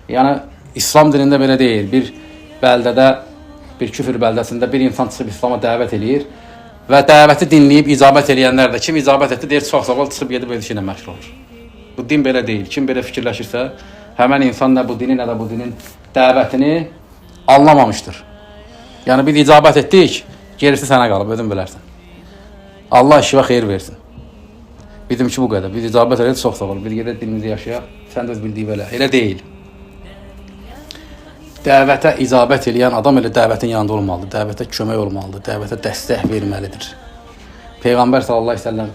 Yəni, İslam dinində belə deyil. Bir bəldədə, bir küfür bəldəsində bir insan çıxıb İslama dəvət eləyir və dəvəti dinləyib icabət eləyənlər də kim icabət etdi, deyir, çox sağ ol, çıxıb gedib öz işi ilə məşğul olur. Bu din belə deyil. Kim belə fikirləşirsə, həmən insan nə bu dini, nə də bu dinin dəvətini anlamamışdır. Yəni, biz icabət etdik, gerisi sənə qalıb, özün bilərsən. Allah işivə xeyir versin. Bizimki bu qədər. Biz icabət elədik, çox sağ ol. Biz gedək dinimizi yaşayaq, sən də öz bildiyi belə. Elə deyil. Dəvətə icabət eləyən adam elə dəvətin yanında olmalıdır. Dəvətə kömək olmalıdır. Dəvətə dəstək verməlidir. Peyğəmbər sallallahu əleyhi və səlləm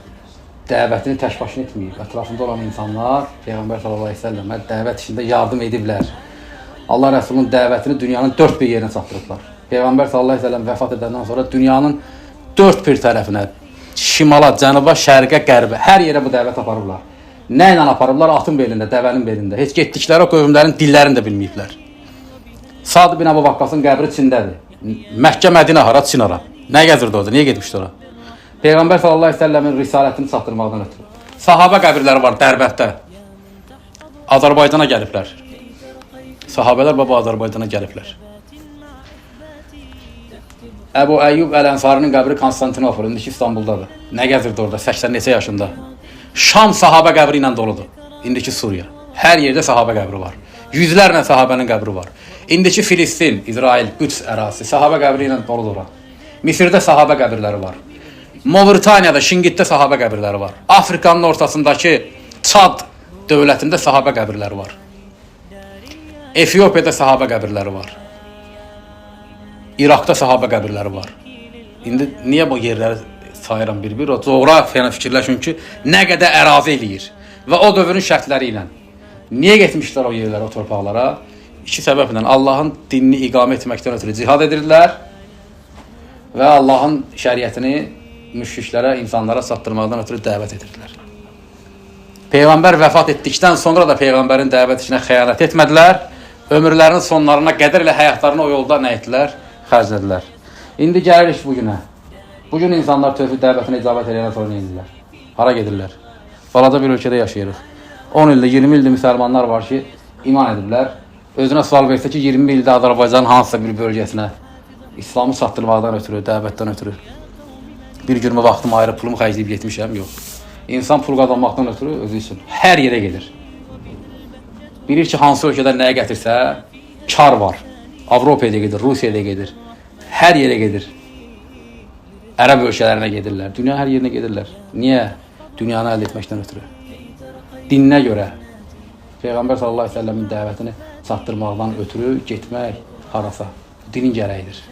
dəvətini tək başına etməyib. Ətrafında olan insanlar Peyğəmbər sallallahu əleyhi və səlləmə dəvət işində yardım ediblər. Allah Rəsulunun dəvətini dünyanın dörd bir yerinə çatdırıblar. Peyğəmbər sallallahu əleyhi və səlləm vəfat edəndən sonra dünyanın dörd bir tərəfinə, şimala, cənuba, şərqə, qərbə, hər yerə bu dəvət aparıblar. Nə ilə aparıblar? Atın belində, dəvənin belində. Heç getdikləri o qövmlərin dillərini də bilməyiblər. Sad bin Əbu Vaqqasın qəbri Çindədir. Məkkə, Mədinə hara, Çin hara? Nə gəzirdi orada? Niyə getmişdi ora? Peyğəmbər sallallahu əleyhi və səlləmin risalətini çatdırmaqdan ötürü. Sahabə qəbirləri var Dərbənddə. Azərbaycana gəliblər. Sahabələr baba Azərbaycana gəliblər. Əbu Əyyub Əl-Ənsarinin qəbri Konstantinopol, indiki İstanbuldadır. Nə gəzirdi orada 80 neçə yaşında? Şam sahabə qəbri ilə doludur. İndiki Suriya. Hər yerdə sahabə qəbri var. Yüzlərlə sahabənin qəbri var. İndiki Filistin, İsrail, Qüds ərazisi sahabə qəbri ilə doludur ora. Misirdə sahabə qəbirləri var. Mavritaniyada, Şingitdə sahabə qəbirləri var. Afrikanın ortasındakı Çad dövlətində sahabə qəbirləri var. Efiopiyada sahabə qəbirləri var. İraqda sahabə qəbirləri var. İndi niyə bu yerləri sayıram bir-bir? O coğrafiyanı fikirləşin ki, nə qədər ərazi eləyir və o dövrün şərtləri ilə. Niyə getmişlər o yerlərə, o torpaqlara? İki səbəblə: Allahın dinini iqamə etməkdən ötürü cihad edirdilər və Allahın şəriətini müşriklərə, insanlara çatdırmaqdan ötürü dəvət edirdilər. Peyğəmbər vəfat etdikdən sonra da Peyğəmbərin dəvət işinə xəyanət etmədilər. Ömürlərinin sonlarına qədər elə həyatlarını o yolda nə etdilər? Xərclədilər. İndi gəlirik bu günə. Bu gün insanlar tövhid dəvətinə icabət eləyəndən sonra nə edirlər? Hara gedirlər? Balaca bir ölkədə yaşayırıq. 10 ildir, 20 ildir müsəlmanlar var ki, iman ediblər. Özünə sual versə ki, 20 ildə Azərbaycanın hansısa bir bölgəsinə İslamı çatdırmaqdan ötürü, dəvətdən ötürü bir günümü vaxtımı ayırıb pulumu xərcləyib getmişəm, yox. İnsan pul qazanmaqdan ötürü özü üçün hər yerə gedir. Bilir ki, hansı ölkədən nəyə gətirsə, kar var. Avropaya da gedir, Rusiyaya da gedir. Hər yerə gedir. Ərəb ölkələrinə gedirlər. Dünya hər yerinə gedirlər. Niyə? Dünyanı əldə etməkdən ötürü. Dininə görə. Peyğəmbər sallallahu əleyhi və səlləmin dəvətini çatdırmaqdan ötürü getmək harasa. Dinin gərəyidir.